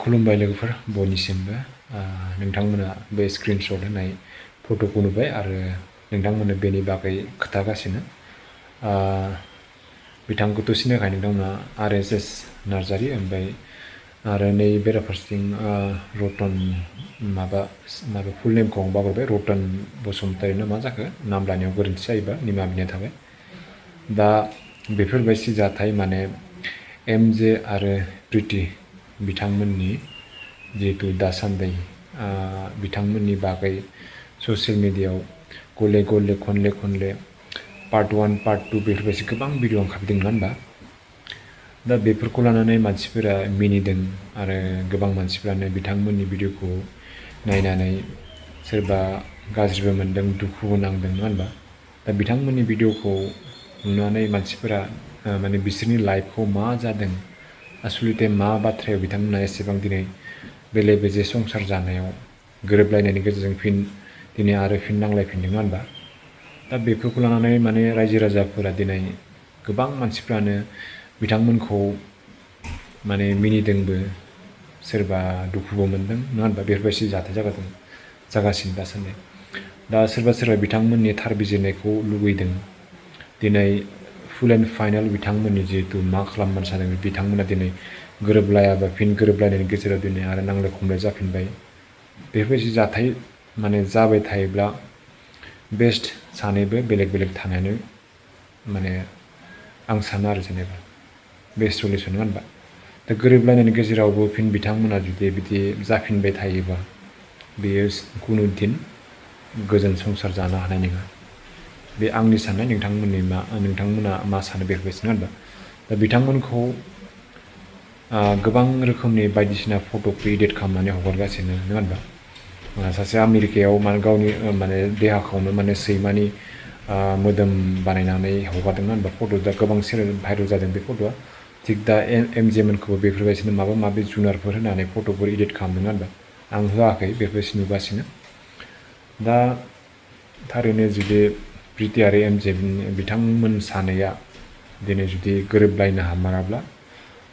खुलुमबाय लोगोफोर बयनिसिमबो नोंथांमोना बे स्क्रिनशट होनाय फट'खौ नुबाय आरो नोंथांमोननो बेनि बागै खोथागासिनो बिथांखौथ' सिनायखायो नोंथांमोना RSS नार्जारि ओमफ्राय आरो नै बेराफारसेथिं रतन माबा फुल नेमखौ आं बावगारबाय रतन बसुमतारी ना मा जाखो नाम लानायाव गोरोन्थि जायोबा निमाहा बिनाय थाबाय दा बेफोरबायदि जाथाय माने MJ आरो प्रिति बिथांमोननि जिहेतु दासान्दि बिथांमोननि बागै ससियेल मिडियायाव गले गले खनले पार्ट 1 पार्ट 2 बेफोरबायदि गोबां भिडिअ ओंखारदों नङा होनबा दा बेफोरखौ लानानै मानसिफोरा मिनिदों आरो गोबां मानसिफ्रानो बिथांमोननि भिडिअखौ नायनानै सोरबा गाज्रिबो मोनदों दुखुबो नांदों नङा होनबा दा बिथांमोननि भिडिअखौ नुनानै मानसिफोरा माने बिसोरनि लाइफखौ मा जादों आसलथे मा बाथ्रायाव बिथांमोना एसेबां दिनै बेले बेजे संसार जानायाव गोरोबलायनायनि गेजेरजों दिनै आरो फिन नांलायफिनदों नङा होनबा दा बेफोरखौ लानानै माने रायजो राजाफोरा दिनै गोबां मानसिफ्रानो बिथांमोनखौ माने मिनिदोंबो सोरबा दुखुबो मोनदों नङा होनबा बेफोरबायदि जाथाय जागासिनो दासान्दि दा सोरबा बिथांमोननि थार बिजिरनायखौ लुबैदों दिनै फुल एन्ड फाइनाल बिथांमोननि जिहेतु मा खालामनो सानदों बिथांमोना दिनै गोरोबलायाबा फिन गोरोबलायनायनि गेजेराव दिनै आरो नांलाय खमलाय जाफिनबाय बेफोरबायदि जाथाय माने जाबाय थायोब्ला बेस्ट सानैबो बेलेग थानायानो माने आं सानो आरो जेनेबा बेस्ट सलिउसन नङा होनबा दा गोरोबलायनायनि गेजेरावबो फिन बिथांमोना जुदि बिदि जाफिनबाय थायोबा बेयो खुनु दिन गोजोन संसार जानो हानाय नङा बे आंनि साननाय नोंथांमोना मा सानो बेफोरबायदि नङा होनबा दा बिथांमोनखौ गोबां रोखोमनि बायदिसिना फट'खौ इडिट खालामनानै हगारगासिनो नङा होनबा सासे आमेरिकायाव माने गावनि माने देहाखौनो माने सैमानि मोदोम बानायनानै हगारदों होनबा फट' दा गोबां भाइरेल जादों बे फट'आ थिग दा MJ मोनखौबो बेफोरबायदिनो माबा माबि जुनारफोर होनानै फट'फोर इडिट खालामदों होनबा आं होआखै बेफोरबायदि नुगासिनो दा थारैनो जुदि प्रिति आरो MJ बिथांमोन सानैया दिनै जुदि गोरोबलायनो हामाराब्ला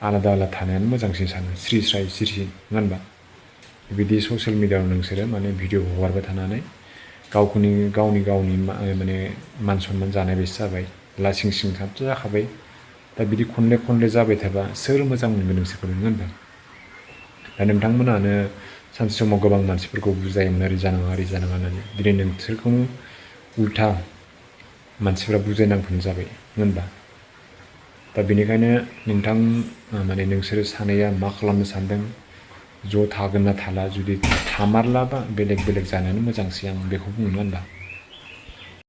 आलादा थानायानो मोजांसिन सानो स्रि स्राय सिरि नङा होनबा बिदि ससियेल मिडियायाव नोंसोरो माने भिडिअ हगारबाय थानानै गावनि माने मान सनमान जानाय बायदि जाबाय लासिं सिंथ' जाखाबाय दा बिदि खनले जाबाय थाबा सोर मोजां मोनगोन नोंसोरखौ नङा होनबा दा नोंथांमोनानो सानसे समाव गोबां मानसिफोरखौ बुजायोमोन ओरै जानाङा होननानै दिनै नोंसोरखौनो उल्था मानसिफ्रा बुजायनांफिन जाबाय नङा होनबा दा बेनिखायनो माने नोंसोरो सानैया मा खालामनो सानदों ज' थागोन ना थाला जुदि थामारलाबा बेलेग जानायानो मोजांसै आं बेखौ बुङो नङा होनबा